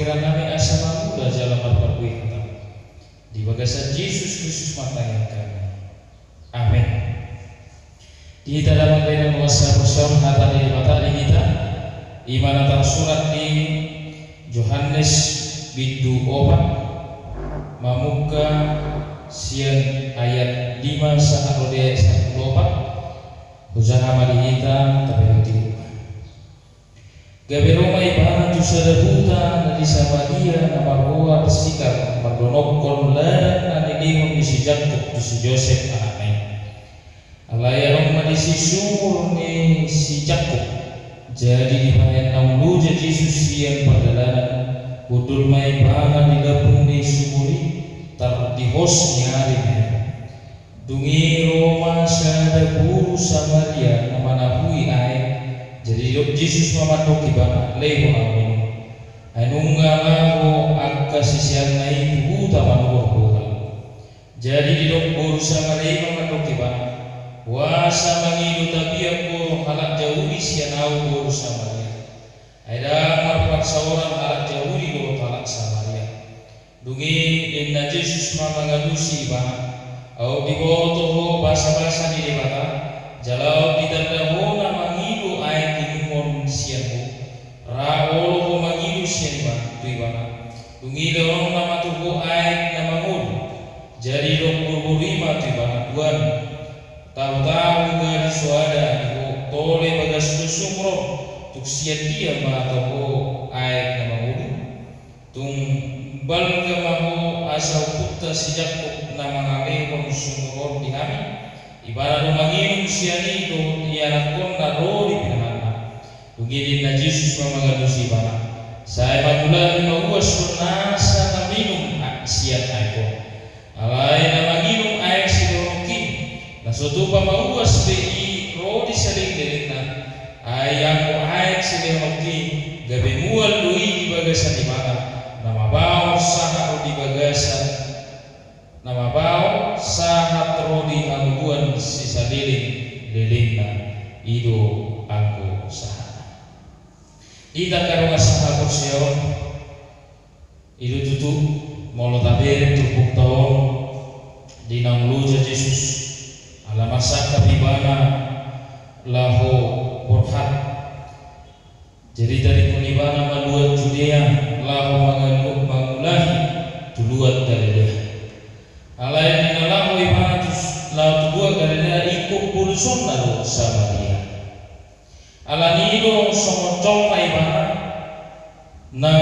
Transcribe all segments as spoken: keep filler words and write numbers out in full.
Karena nami asa mangula jala marparbue hatamu. Di bagasan Jesus Kristus martangiang hami. Amen. Di hita damang dainang masa ruson hata ni Debata di hita, i ma na tarsurat di Johannes bindu opat, mamungka sian ayat lima sahat ro di ayat sampulu opat. Hujaha ma di hita, tapaihut-ihut ma. Gabe ro ma ibana tu sada huta na di Samaria na margoar Sikar, mardonokkon ladang na nilehon ni si Jakkob tu si Josep anakna i. Alai adong ma disi sumur ni si Jakkob. Jadi dibahen naung loja Jesus sian pardalanan, hundul ma ibana di lambung ni sumur i, tardihos ni ari ma i. Dung i ro ma sada boru Samaria na manahui aek, jadi didok Jesus ma mandok ibana, lehon ahu minum. Ai nunga laho angka siseanna i tu huta manogor bohal. Jadi didok boru Samaria i ma mandok ibana, boasa mangido tapian ho halak Jahudi sian ahu boru Samaria? Ai ndang marparsaoran halak Jahudi dohot halak Samaria. Dung i ninna Jesus ma mangalusi ibana, aut diboto ho basabasa ni Debata, jala aut ditanda ho na mangido aek inumon sian ho, ra olo ho mangido sian ibana, tu ibana. Dung i lehonon ma tu ho aek na mangolu. Jadi didok boru-boru i ma tu ibana, Tuan, tahu-tahu gari soada di ho, tole bagas do sumur on, tung sian dia ma tau ho aek na mangolu? Tung balga ma ho asa ompunta si Jakkob na mangalehon sumur on di hami? Ibana do manginum sian i dohot ianakkonna ro di pinahanna. Dung i ninna Jesus ma mangalusi ibana, sai mangulahi mauas do nasa na minum a-, sian aek on. Alai na manginum aek silehononki, na so tupa mauas be i ro di saleleng-lelengna. Ai anggo aek silehononki, gabe mual do i di bagasan ibana, na mabaor sahat ro di bagasan, na mabaor sahat ro di hangoluan sisaleleng-lelengna. I do anggo sahatna. Di hita angka dongan sahaporseaon, i do tutu, molo tabereng turpukta on, di naung loja Jesus, ala marsangkap ibana laho borhat. Jadi taringkon ibana ma luat Judea, laho mangalu-, mangulahi tu luat Galilea. Alai di na laho ibana tu s-, laho tu luat Galilea, ingkon bolusonna do Samaria. Alani i do songon jolma ibana na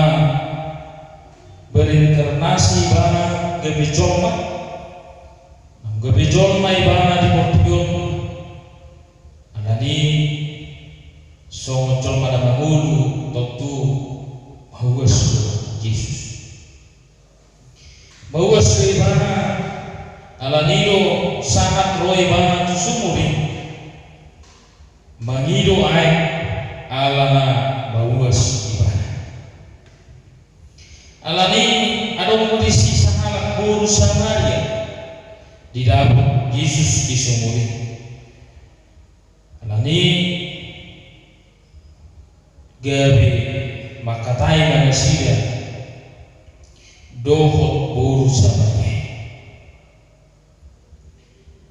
berinkarnasi ibana gabe jolma, gabe jolma ibana di portibi on. Alani i songon jolma na mangolu tontu mauas do Jesus. Mauas do ibana, alani i do sahat ro ibana tu sumur i mangido aek, ala na mauas ibana. Alani i adong do disi sahalak boru Samaria, didapot Jesus di sumur i. Alani i gabe mangkatai ma nasida dohot boru Samaria i.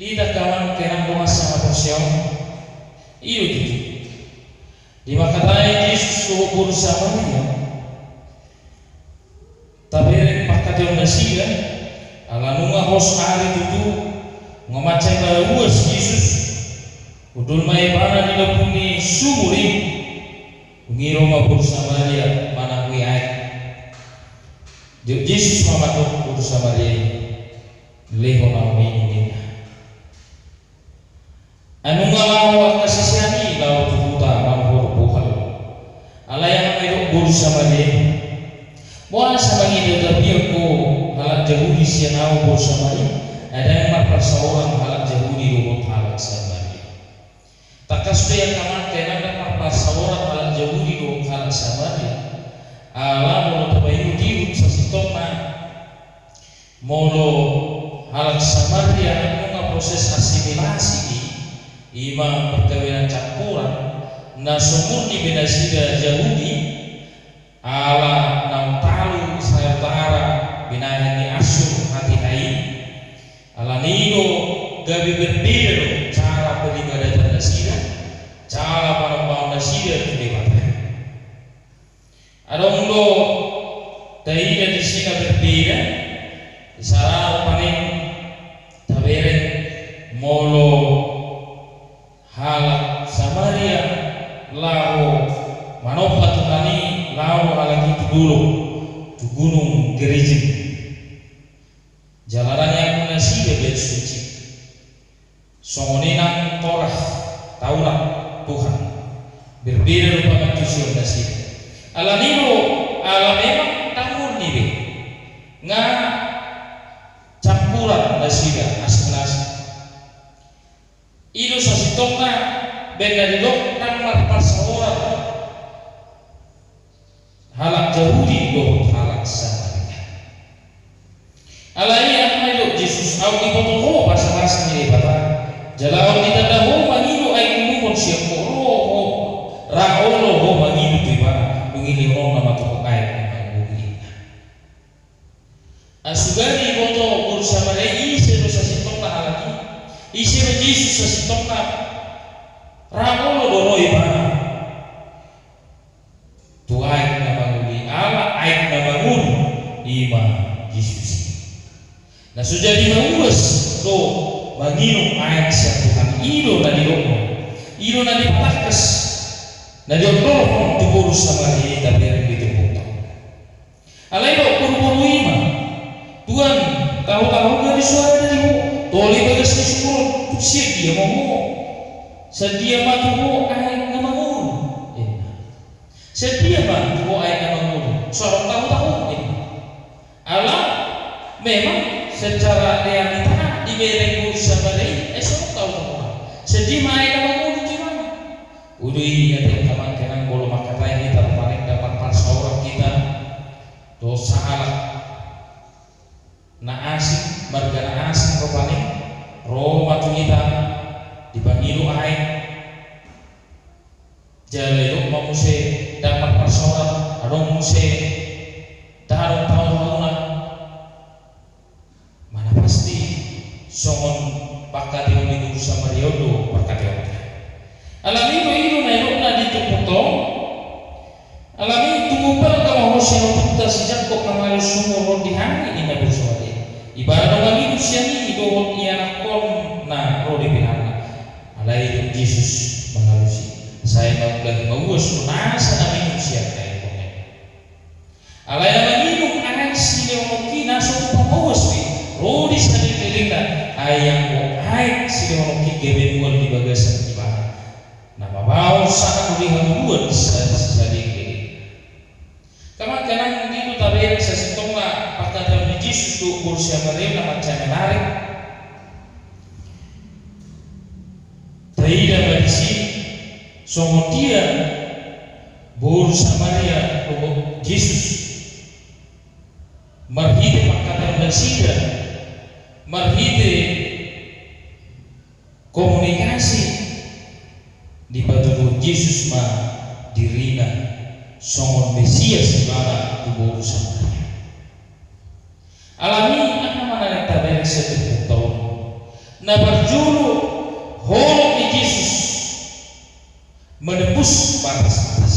Di hita angka dongan sahaporseaon, i do tutu, di mangkatai Jesus dohot boru Samaria, tabereng pangkataion nasida, ala nunga hos ari tutu, nunga mansai mauas Jesus, hundul ma ibana di lambung ni sumur i. Dung i ro ma boru Samaria manahui aek. Didok Jesus ma mandok boru Samaria i, lehon ahu minum, ninna. Ai nunga laho angka sisean i laho tu huta manogor bohal. Alai aha ma didok boru Samaria i? Boasa mangido tapian ho halak Jahudi sian ahu boru Samaria? Ai ndang marparsaoran halak Jahudi dohot halak Samaria. Tangkas do i angka dongan, ndang marparsaoran halak Jahudi dohot halak Samaria. Ala molo tapaihut-ihut sasintongna, molo halak Samaria nunga proses asimilasi i, i ma perkawinan campuran, na so murni be nasida Jahudi, ala naung talu Adong do taida disi na berbeda, sara paling tabereng molo halak Samaria laho manompa Tuhan i, laho halak i tu dolok, tu Gunung Gerizim. Jala nianggo nasida baen sucik. Songon i nang Torah, Taurat Tuhan. Berbeda do pangantusion nasida. Alani do, ala memang ndang murni be. Nga campuran nasida, asing-asing. I do sasintongna baen na didok ndang marparsaoran halak Jahudi dohot halak Samaria. Alai aha na didok Jesus, aut diboto ho basabasa ni Debata, jala aut ditanda ho mangido aek ni lupon sian ho, ro ho, ra olo ho mangido tu ibana, dung i lehononna ma tu ho aek na mangolu i. Asa gari diboto boru Samaria i, ise do sasintongna halak i, ise do Jesus sasintongna, ra olo do ro ibana tu aek na mangolu i, ala aek na mangolu i ma Jesus i. Na so jadi mauas do manginum aek sian Tuhan i, i do na didok, i do na dipatangkas, na diondolhon tu boru Samaria i, tabereng di turpukta on. Alai didok boruboru i ma, Tuan, tahu-tahu gari so adong di ho tole bagas ni sumur on, tung sian dia ma ho? Sian dia ma tu ho aek na mangolu? Ninna. Sian dia ma tu ho aek na mangolu? So adong tahu-tahu, ninna. Ala memang secara realita dibereng boru Samaria i, eh, so adong tahu-tahu. Sian dia ma aek na mangolu tu ibana? Udu i, ate, angka amang inang, molo mangkatai hita paling ndang marparsaoran hita dohot sahalak na asing, marga na asing rupani, ro ma tu hita, dipangido aek, jala didok ma muse ndang marparsaoran, adong muse ndang adong tahu-tahuna. Mana pasti songon pangkataion ni boru Samaria on do pangkataion. Alani do i do na didok na di turpukta on. Alani, tumumbalga ma ho sian ompungta si Jakob na mangalehon sumur on di hami, ninna boru Samaria i. Ibana do mangido sian i dohot ianakkonna ro di pinarna. Alai Jesus mangalusi, sai ma ulahi mauas do nasa na minum sian aek on. Alai na manginum aek silehononki na so tupa mauas be, ro di saleleng-lelengna, ai anggo aek silehononki gabe mual di bagasan ibana, na mambahen sahat tu hangoluan sa-, saleleng-leleng. Angka amang inang, di do tabereng sasintongna pangkataion ni Jesus tu boru Samaria na mansai menarik. Taida ma disi songon dia boru Samaria dohot Jesus marhite pangkataion nasida, marhite komunikasi, dipatuduhon Jesus ma dirina songon Mesias ibana tu boru Samaria. Alani, aha ma na naeng tabereng sian turpukta on? Na parjolo, holong ni Jesus menembus batas-batas.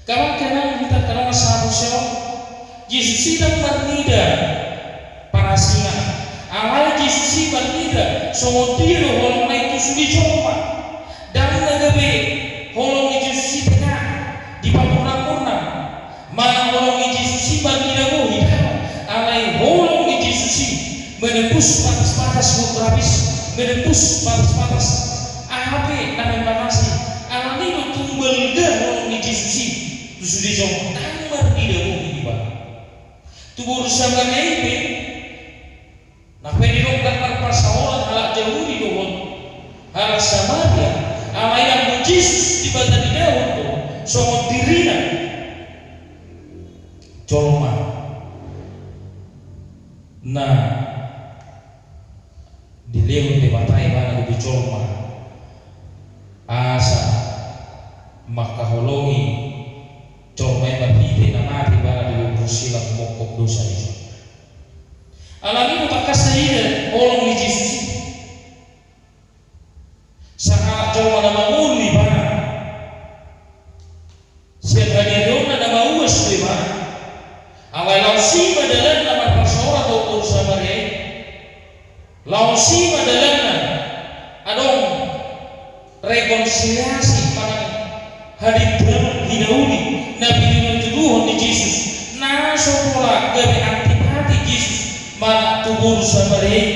Angka amang inang, hita angka dongan sahaporseaon, Jesus i ndang marnida parasingan. Alai Jesus i marnida songon dia do holongna i tu sude jolma. Ndang na gabe holong ni Jesus i tengahan, di pamurna-purna. Manang holong ni Jesus i marnida bohi, daong. Alai holong ni Jesus i menembus batas-batas geografis, menembus batas-batas aha pe na membatasi. Alani do tumumbalga holong ni Jesus i tu sude jolma, ndang marnida bohi ibana. Tu boru Samaria i pe, na pe didok ndang marparsaoran halak Jahudi dohot halak Samaria, alai anggo Jesus Debata nidahon do songon dirina jolma na dilehon Debata ibana tu jolma, asa mangkaholongi jolma i marhite na mate ibana di bongkon silang, mongkop dosa ni jolma. Alani do tangkas taida holong ni Jesus i. Sahat jolma na mangolu ibana. Sian hali Laos i ma dalanna adong rekonsiliasi manang hadindanon hinauli na pinatuduhon ni Jesus, na so pola gabe antipati Jesus manang tu boru Samaria i.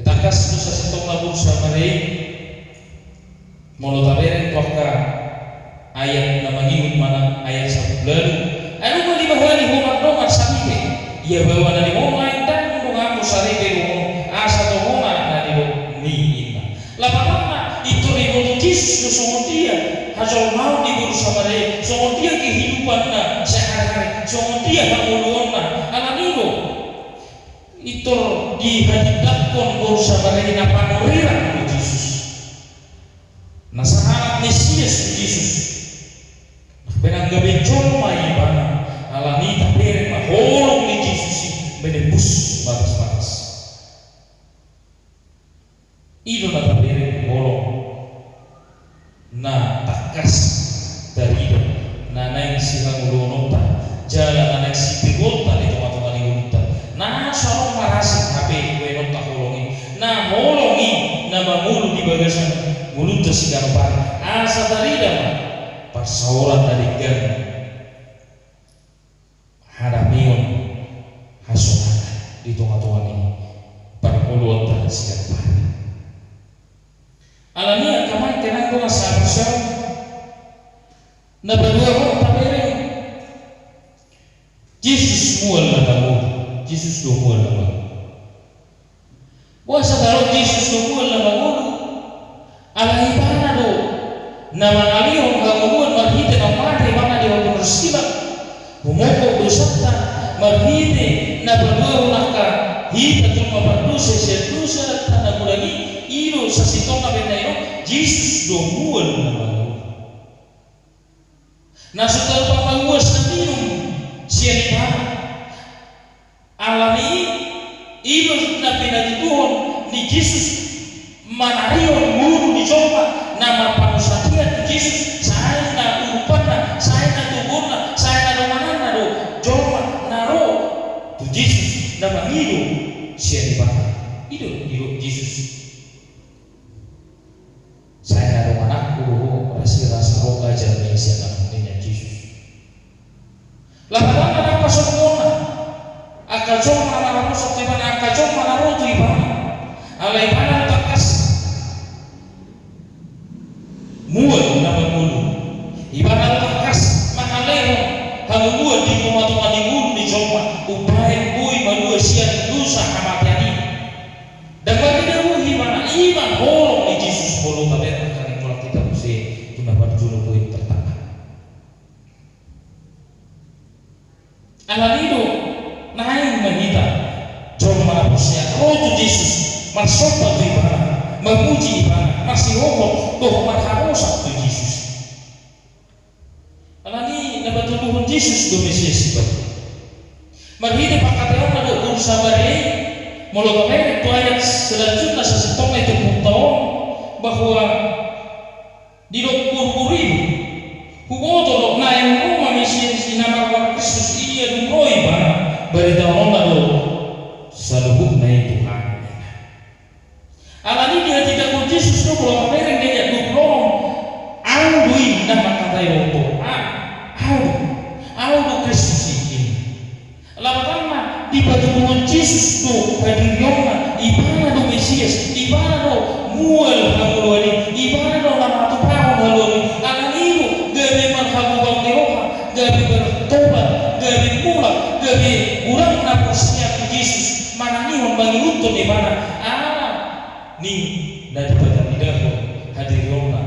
Tangkas do sasintongna boru Samaria i. Molo tabereng tu angka ayat na mangihut manang ayat sampulu ualu. Ai nunga lima hali ho mardongan saripe. Ia baoa na nimam, ndang donganmu saripe do ho, asa tongona na nidok ni inna. Lapatanna, pintor diboto Jesus do songon dia hajolmaon ni boru Samaria i, songon dia kehidupanna sehari-hari, songon dia hangoluanna. Alani do pintor dihatindanghon boru Samaria i na panurirang do Jesus. Na sahalak Mesias do Jesus. Nang pe na gabe jolma ibana, alani i tabereng ma holong ni Jesus i menembus batas-batas. I do na tabereng holong na tangkas tarida, na naeng sihangoluononta jala na naeng sipegonta di tonga-tonga ni ngolunta. Na so adong marasing hape baenonta holong i, na holong i na mangolu di bagasan ngolunta siganup ari, asa tarida ma parsaoran na denggan, hadameon, hasonangan di tonga-tonga ni parngoluonta siganup ari. Alani i angka amang inang dongan sahaporseaon, na paduahon tabereng, Jesus mual na mangolu. Jesus do mual na mangolu. Boasa taro Jesus do mual na mangolu? Ala ibana do na mangalehon hangoluan marhite na mate ibana di hau ni silang. Humongkop dosanta marhite na paduahon angka hita jolma pardosa sian dosanta na godang i. I do sasintongna baen na i do, Jesus do mual na mangolu. Na so tarpamaguas na minum sian ibana. Alani i, i do na pinatuduhon ni Jesus manarihon ngolu ni jolma na marpangunsandean tu Jesus, sai na urupanna, sai na toguonna, sai na dongananna do jolma na ro tu Jesus na mangido sian ibana. I do didok Jesus. Sai na dongananku do ho, rasi rasa ro ajar ni sian anak ninna Jesus. Lapatanna na pasombuonna angka jolma na marhaposan tu ibana, angka jolma na ro tu ibana. Ala ibana do tangkas mual na mangolu. Ibana do tangkas mangalehon hangoluan di tonga-tonga ni ngolu ni jolma, umbahen boi malua sian dosa hamatean i. Ndang marnida buhi ibana. I ma holong ni Jesus molo tabereng angka amang inang dongan sahaporseaon tu na parjolo poin pertama. Alani i do naeng ma hita jolma na porsea ro tu Jesus, marsomba tu ibana, mamuji ibana, marsihohot dohot marhaposan tu Jesus. Alani na patuduhon Jesus do Mesias i. Marhite pangkataonna do boru Samaria i, molo tabereng tu ayat selanjutna sasintongna i turpukta on, bahwa didok boru-boru i, huboto do naeng ro ma Mesias i na margoar Kristus i. Ia dung ro ibana, baritahononna do saluhutna i tu hami. Alani i dihatindanghon Jesus do molo tabereng di ayat dua pulu onom, Ahu do i na mangkatai ho. Ahu, ahu do, ahu do Kristus i. Lapatanna dipatuduhon Jesus do hadirionna, ibana do Mesias, ibana do mual hangoluan i, ibana do na matupahon haluaon i. Alani i do gabe marhagobang ni roha, gabe bertobat, gabe mulak, gabe godang na porsea tu Jesus, manangihon mangihuthon ibana. Ala ni na dipataridahon hadirionna,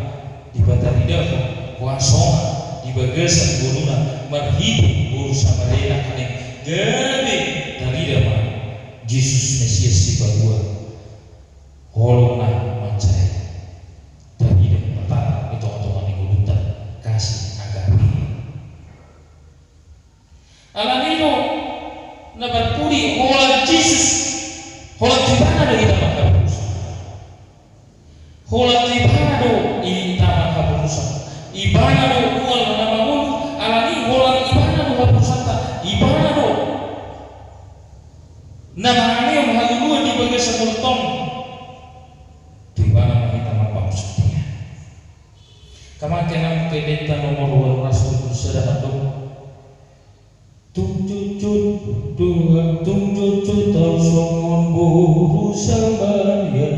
dipataridahon kuasana di bagasan ngoluna marhite boru Samaria i, nangkaning gabe tarida ma Jesus Mesias Sipalua. Holong na mansai tarida ma di tonga-tonga ni ngolunta, kasih agape. Alani i do na parpudi, holan Jesus, holan tu ibana do hita manghaposan. Holan tu ibana do hita manghaposan. Ibana do mual na mangolu, alani i holan ibana do haposanta, ibana do na mangalehon hangoluan di bagas Sultan. Tu ibana ma hita marpangunjutan. Hamu angka inang, Buku Ende nomor dua belas, ayat sada mandok. Tung jotjot, Tuhan, tung jotjot ahu songon boru Samaria,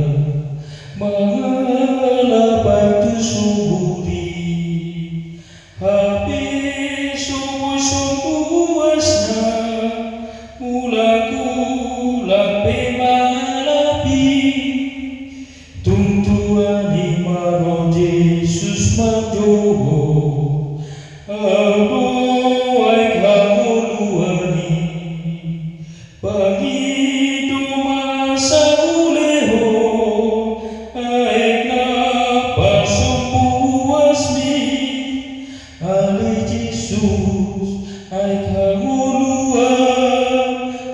mangalap aek tu sumbur i. Hape so boi songon uasna, mulak-ulak pe mangalap i. Tung tuani ma ro Jesus manjou, ahu do aek hangoluan i. Pangido ma asa hulehon aek na pasombu uas ni. Ale Jesus, aek hangoluan,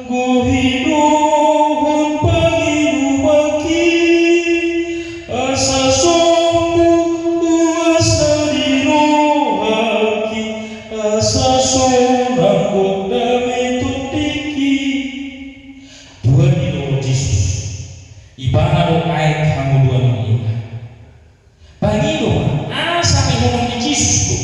gohi dohot pangidoanki, asa sombu uas na di rohangki, asa sonang gok dame tondingki. Tuani do Jesus, ibana do aek hangoluan i. Pangido ma, asa mehonon ni Jesus do.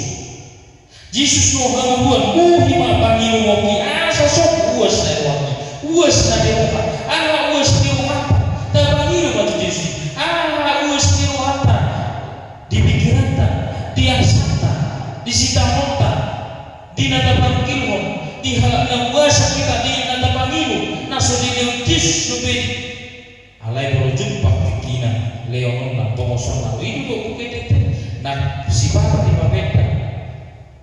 Jesus do hangoluan, gohi ma pangidoanki, asa sombu uas na di rohangki, uas na di roha, aha uas di rohanta, tapangido ma tu Jesus, aha uas di rohanta, di pikiranta, di arsanta, di sitaononta, di na tapangkilhon, di halak na huasa hita, di na tapangido, na so dilehon Jesus dope. Alai molo jumpak tingkina, lehononna, tongosonna, i do Buku Ende na sipata dipapenda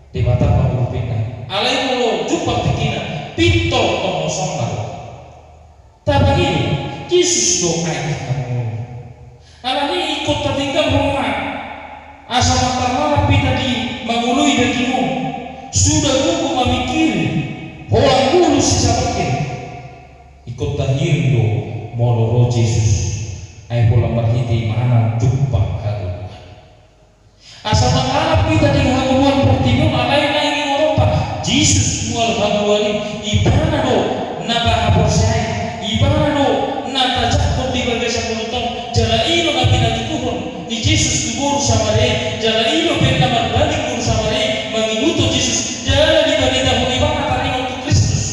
Debata pangolupinta. Alai molo jumpak tingkina, pintor tongosonna. Tapangido, Jesus do aek hangoluan. Alani i ingkon tatinggalhon ma, asa marhalap hita di mangoloi daging on, suda gogo mamingkiri, holan ngolu sisabangkir. Ingkon tahirim do molo ro Jesus, ai holan marhite ibana jumpak hangoluan. Asa mangalap hita di hangoluan portibi on, alai naeng ingotonta, Jesus mual hangoluan i, ibana do na tahaporseai, ibana do na tajangkon di bagasan ngolunta on, jala i do na pinatuduhon ni Jesus tu boru Samaria i, jala i do pe na marbalik boru Samaria i mangihuthon Jesus, jala dibaritahon ibana taringot tu Kristus.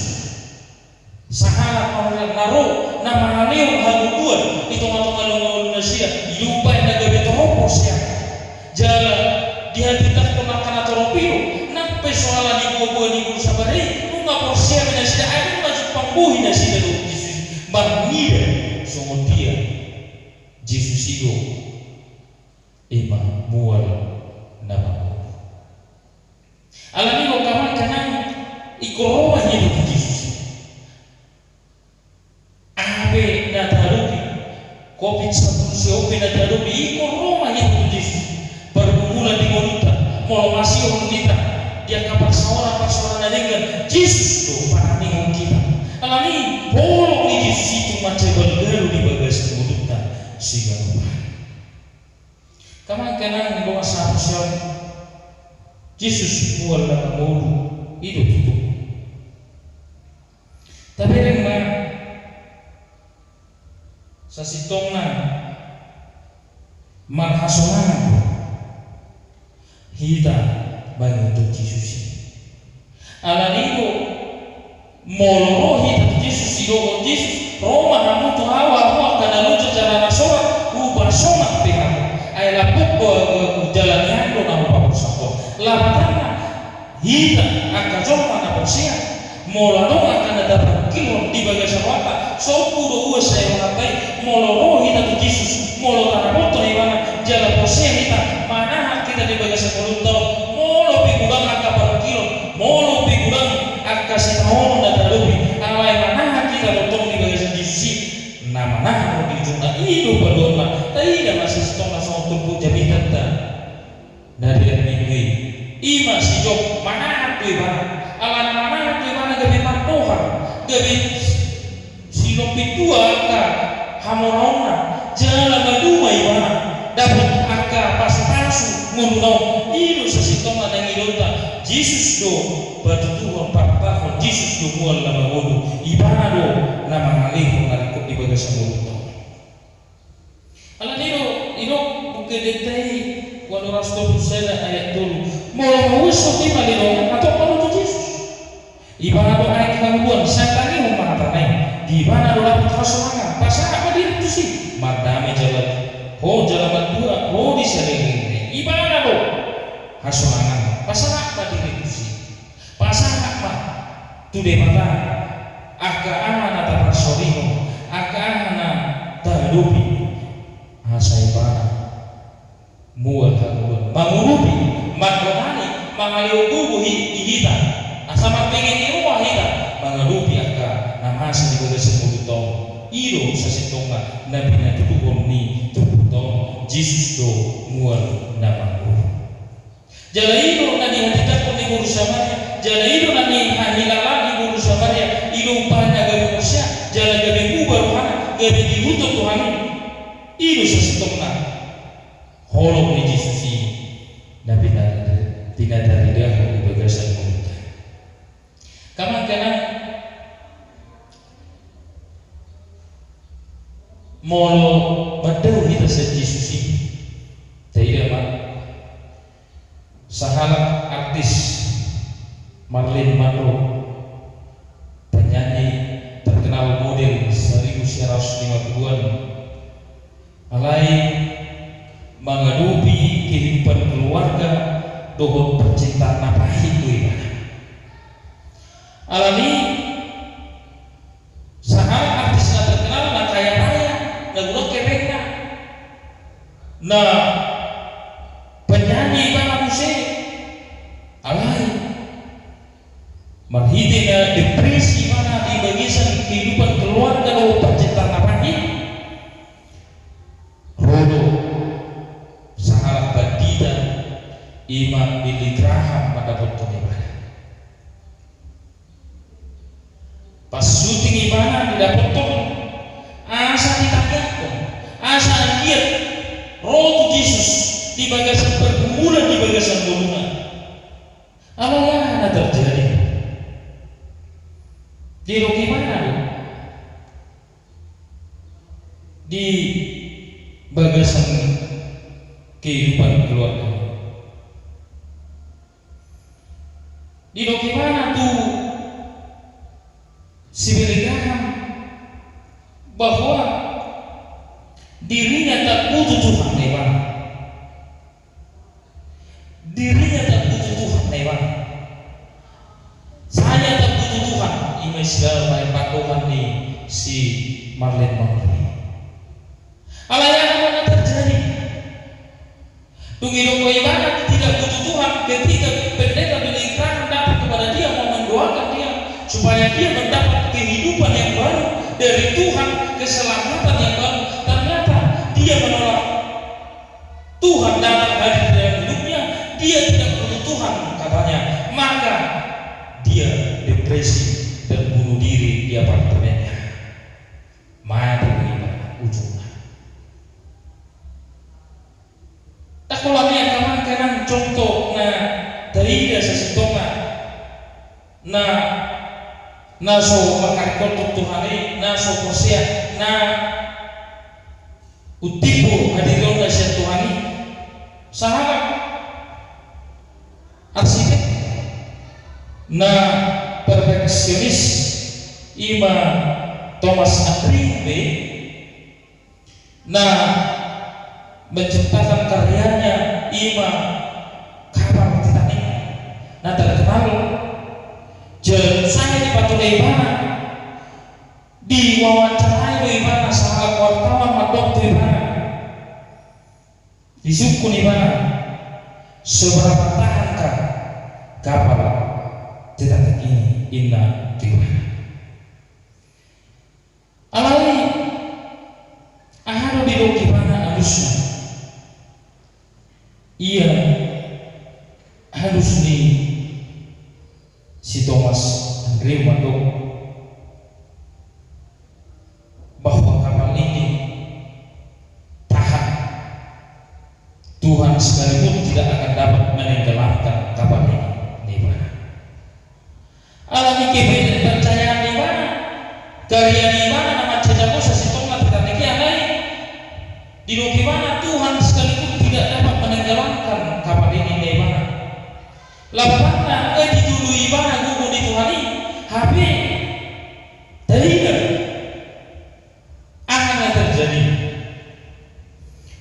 Sahalak na ro na mangalehon hangoluan di tongatonga ni ngolu nasida, i do umbahen na gabe torop porsea. Jala dihatindangkon angka na torop i do, nang pe so ala ni boaboa ni boru Samaria i, nunga porsea be nasida, ai nunga jumpang bohi nasida dohot Jesus i, marnida songon dia Jesus i do ema mual na mangolu. Alani i do, hamu angka inang, ingkon ro ma hita tu Jesus. Aha pe na tahadopi, covid sampulu sia on pe na tahadopi, ingkon ro ma hita tu Jesus. Pargumulan di ngolunta, molo masihol hita di angka parsaoran-parsaoran na denggan, Jesus do panangihon hita. Alani i, holong ni Jesus i tung mansai balgalu di bagasan ngolunta siganup ari. Hamu angka inang dongan sahaporseaon, Jesus mual na mangolu, i do tutu. Tabereng ma sasintongna marhasonangan hita mangihuthon Jesus i. Alani i do, molo ro hita tu Jesus, didok Jesus, ro ma hamu tu ahu, hamu angka na loja jala na sorat, hupasonang be hamu. Ai lambok do agoago, jala nian do na hupaborsahon. Lapatanna, hita angka jolma na porsea, molo adong angka na tapangkilhon di bagasan rohanta, sombu do uas na di rohanta i. Molo ro hita tu Jesus, molo tadapothon ibana, jala porsea hita, manahan hita di bagasan ngolunta on, molo pe godang angka parungkilon, molo pe godang angka sitaonon na tahadopi, alai manahan hita tongtong di bagasan Jesus i, na manahan on di ujungna, i do padoanna. Taida ma sasintongna songon turpuk jamitanta na di ari Minggu i. I ma si Job, manahan do ibana. Alana manahan do ibana gabe mardohan, gabe silompit dua angka hamoraonna, jala maduma ibana, dapot angka pasupasu ngoluna on. I do sasintongna na nidokta, Jesus do patuduhon, parpahon, Jesus do mual na mangolu, ibana do na mangalehon na ringkot di bagasan ngolunta on. tolu sada ayat tolu. Molo mauas ho di maliloan, hatop ma tu Jesus. Ibana do aek hangoluan, sai tangihon ma hatana i. Di ibana do dapot hasonangan, pasahat ma dirim tusi. Mardame jala ho jala martua ho di salelengleleng. Ibana do hasonangan, pasahat ma dirim tusi. Pasahat ma tu Debata angka aha na taparsorihon, angka aha na tahadopi. Asa ibana mual hangoluan, mangurupi, mandongani, mangalehon gogo i di hita, asa marbege ni roha hita mangadopi angka na masa di bagasan ngolunta on. I do sasintongna na pinatuduhon ni turpukta on, Jesus do mual na mangurupi. Jala i do na nihatindangkon ni boru Samaria, jala i do na nihahilalaan ni boru Samaria, i do umbahen na gabe porsea, jala gabe muba rohana, gabe diihuthon Tuhan i. I do sasintongna holong ni Jesus i na pina-, pinataridahon di bagasan ngolunta. Angka amang inang, molo mandao hita sian Jesus i, taida ma sahalak artis Marilyn Monroe, penyanyi terkenal model seribu sembilan ratus lima puluhan, alai mangadopi kehidupan keluarga dohot percintaan na pahit do ibana. Alani sahalak artis na terkenal, na kaya raya, na godang hepengna, na penyanyi ibana muse, alai marhite na depresi ibana di bagasan kehidupan keluarga dohot percintaan na pahit, ro do sahalak pandita, i ma Billy Graham, mandapothon ibana. Pas syuting ibana didapothon, asa ditangiangkon, asa anggiat ro tu Jesus di bagasan pergumulan di bagasan ngoluna. Alai aha na terjadi? Didok ibana do di bagasan kehidupan keluarga. Didok ibana tu si Billy Graham bahwa dirinya tak butuh Tuhan, ibana. Dirinya tak butuh Tuhan, ibana. Saya tak butuh Tuhan, i ma istilah pandohan ni si Marilyn Monroe. Alai aha na terjadi? Dung didok ibana tidak butuh Tuhan, ketika pendeta Billy Graham datang kepada dia mau mendoakan dia supaya dia mendapat kehidupan yang baru dari Tuhan, keselamatan yang baru, ternyata dia menolak Tuhan datang hadir dalam hidupnya. Dia tidak butuh Tuhan, katanya. Maka dia depresi dan bunuh diri di apartemennya. Mate do ibana ujungna. Takolami angka amang inang, contoh na taida sasintongna na, na so mangharingkothon Tuhan i, na so porsea, na umtimbo hadirionna sian Tuhan i. Sahalak arsitek na perfeksionis, i ma Thomas Andreae, na menciptakan karyanya, i ma kapal Titanic na terkenal. Jala dung sae dipatulak ibana, diwawancarai do ibana sahalak wartawan, mandok tu ibana, disungkun ibana, seberapa tahankah kapal Titanic ini, inna tu ibana. Alai aha do didok ibana alusna? Ia alus ni si Thomas Andreae mandok bahwa kapal ini tahan, Tuhan sekalipun tidak akan dapat menenggelamkan kapal ini, ninna ibana. Alani kepercayaan ni ibana, karya ni ibana na mansai jago sasintongna Titanic i, alai didok ibana Tuhan sekalipun tidak dapat menenggelamkan Lapatanna, eh, dituduhi ibana gogo ni Tuhan i, hape taida. Aha na terjadi?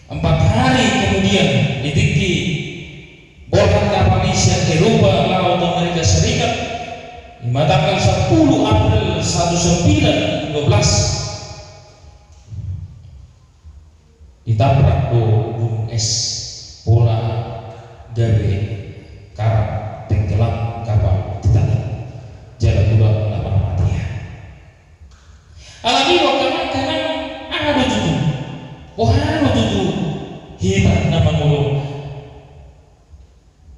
Empat hari kemudian, di tingki borhat kapal i sian Eropa laho tu Amerika Serikat, ima tanggal sepuluh April seribu sembilan ratus dua belas, ditabrak do gunung es, pola gabe karat, tenggelam kapal Titanic. Jala godang na marmate. Alani i do, angka amang, inang, aha do tutu? Boha do tutu hita na mangolu?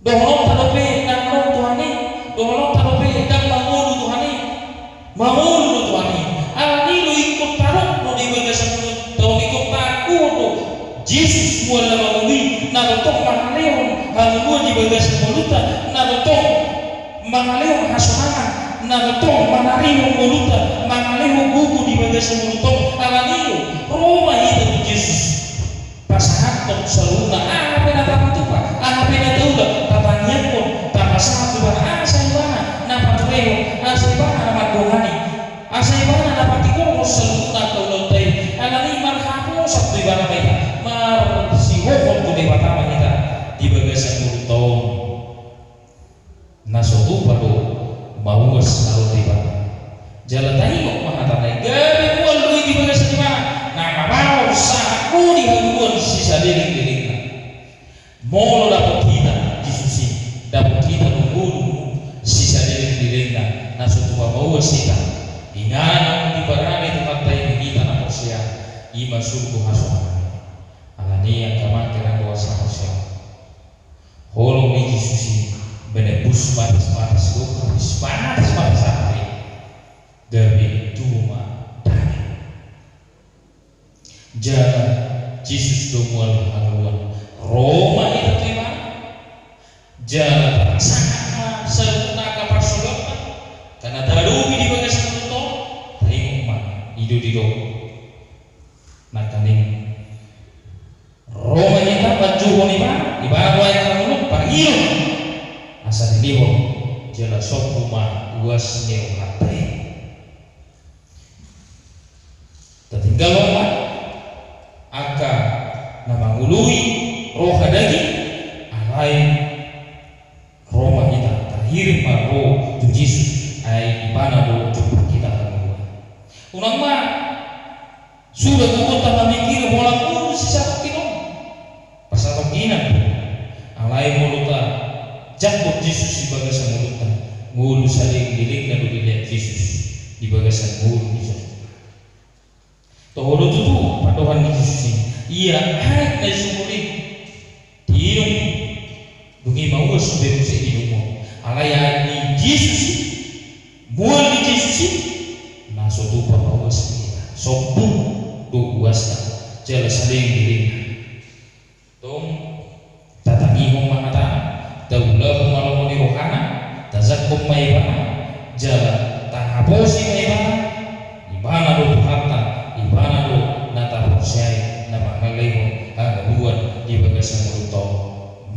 Dohononta dope ndang ro Tuhan i, dohononta dope ndang mangolu Tuhan i. Mangolu do Tuhan i. Alani i do ingkon tadok do di bagasan ngolunta on, ingkon takuhon do Jesus mual na mangolu i, na tongtong mangalehon hangoluan di bagasan ngolunta, na tongtong mangalehon hasonangan, na tongtong manarihon ngolunta, mangalehon gogo di bagasan ngolunta on. Alani i do ro ma hita tu Jesus. Pasahathon saluhutna, aha pe na tapatupa, aha pe na taula, tatangiangkon, tapasahat tu ibana, asa ibana na paturehon, asa ibana na mandongani, asa ibana na patigorhon saluhutna angka ulaonta i. Alani i marhaposan tu ibana ma hita, marsihohot tu Debata ma hita di bagasan ngolunta on. Na so tupa do mauas alo tu ibana. Jala taingot ma hatana i, gabe mual do i di bagasan ibana, na mabaor sahat do di hangoluan sisaleleng lelengna. Molo dapot hita Jesus i, dapot hita do ngolu sisaleleng lelengna, na so tupa mauas hita. Inganan di barani Tuhanta i di hita na porsea, ima surgo hasonangan. Alani i angka amang, inang, dohot sahaporseaon, holong ni Jesus i menembus batas-batas dosa, batas-batas apa i, gabe tubu ma dame. Jala Jesus do mual hangoluan, ro ma hita tu ibana. Jala tapasahat ma saluhutna angka parsoalonta, angka na taadopi di bagasan ngolunta on. Taingot ma, i do didok nangkaning, ro ma hita manjouhon ibana, ibana do aek hangoluan, pangido ma asa dilehon, jala sombu ma uas ni rohanta i. Tatinggalhon ma angka na mangoloi roha daging, alai ro ma hita, tahirim ma ro tu Jesus, ai ibana do jumpang hita hangoluan. Unang ma suda gogonta mamingkiri holan ngolu sisatongkin on. Pasatongkinan do. Alai molo tajangkon Jesus di bagasan ngolunta, ngolu saleleng lelengna do dilehon Jesus di bagasan ngolu ni jolma. Toho do tutu pandohan ni Jesus i, ia aek na di sumur i diinum, dung i mauas be muse diinum on. Alai aek ni Jesus i, mual ni Jesus i, na so tupa mauas be hita. Sombu do uasna, jala saleleng lelengna. Tong tatangihon ma hatana, taulahon ma lomo ni rohana, tajangkon ma ibana, jala tahaposi ma ibana. Ibana do Tuhanta, ibana do na taporseai, na mangalehon hangoluan di bagasan ngolunta on.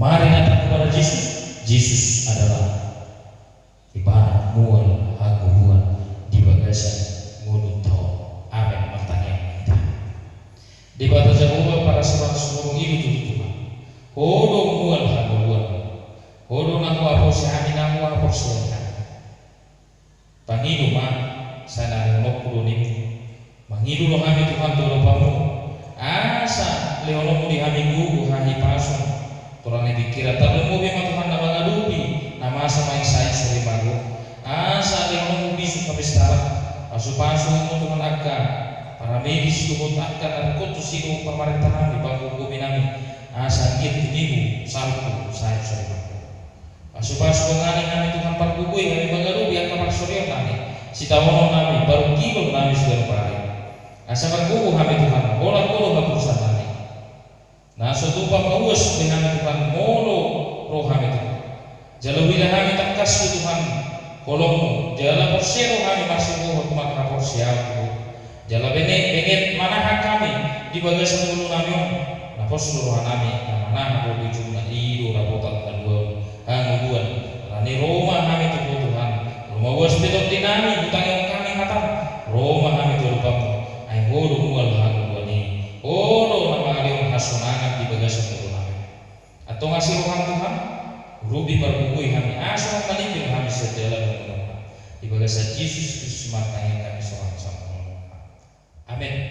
Mari na taat kepada Jesus. Jesus adalah ibana mual hangoluan di bagasan ngolunta on. Amen. Martangiang ma hita. Debata Jahowa, parasi-parasi horong i do tutu Tuhan. Ho do mual hangoluan. Ho do na huhaposi hami, na huhaporseai hami. Pangido ma, sai na lehononku do ninmu. Mangido do hami Tuhan tu adopanmu, asa lehononmu di hami gogo hahipason, torang ni pingkiran. Tarlumobi ma Tuhan na mangadopi na masa ma i sae sorimago, asa lehononmu bisuk hapestalan. Pasu-pasu ma Tuhan angka paramedis dohot angka na ringkot tusi dohot pamarentahan i, panggogomi nami, asa anggiat tumibu salpu sae sorimago. Pasu-pasu ma nami Tuhan, pargogoi hami mangadopi angka parsorion nami, sitaonon nami, parungkilon nami sude nang ari. Asa margogo hami Tuhan, holan Ho do haposan nami. Na so tupa mauas be hami Tuhan, molo ro hami Tuhan. Jala huida hami tangkas do Tuhan holongmu, jala porsea do hami marsihohot marhaporseaon tu Ho. Jala bene, benget manahan hami di bagasan ngolu nami on, na pos do roha nami na manahan Ho di ujungna. I do rapotan haluaon, hangoluan, Ni ro ma hami tu Ho Tuhan, ro ma uas pe tondi nami, hutangihon hami hatam, ro ma hami tu adopanMu, ai Ho do mual hangoluan i, Ho do na mangalehon hasonangan di bagasan ngolu nami. Antong asi rohaM Tuhan, urupi, pargogoi hami, asa mangimbing hami sian jalanMu. Di bagasan Jesus Kristus martangiang hami songon i. Amen.